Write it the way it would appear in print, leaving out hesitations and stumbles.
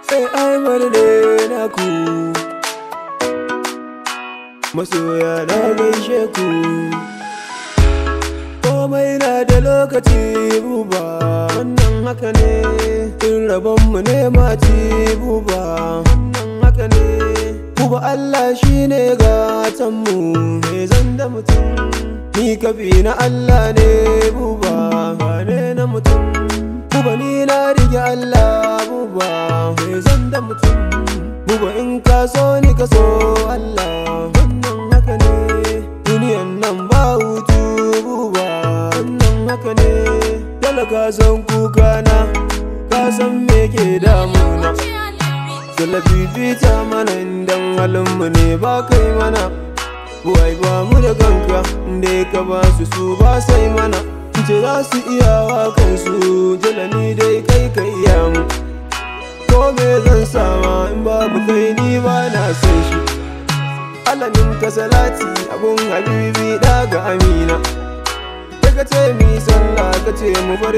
Sai Ahmad ne naku. Masoya, na gaishe ku. Komai na da lokaci, Buba. Wannan haka ne. In rabonmu ne maci, Buba. Wannan haka ne. Buba, Allah shi ne gatanmu. Me zan da mutum? Ni kafi na Allah ne, Buba. Ba ne na mutum. Buba, ni na rike Allah, Buba. Me zan da mutum? Buba, in ka so ni, ka so Allah. Wannan haka ne. Duniyan nan ba hutu, Buba. Wannan haka ne. Dala, ka san kuka na, ka san me ke damuna. Dala, fifita mana idan halinmu ne ba kai mana. Buwai, ba mu da kanka inda ka ba su, su ba sai mana. Ce za su iya wa kansu. Jala, ni dai kai ka iya mu. Ko me zan sama in babu kai, ni ba na san shi. Alamin ka salati abun habibi daga Amina. Ka ce mi sallah, ka ce mu bar.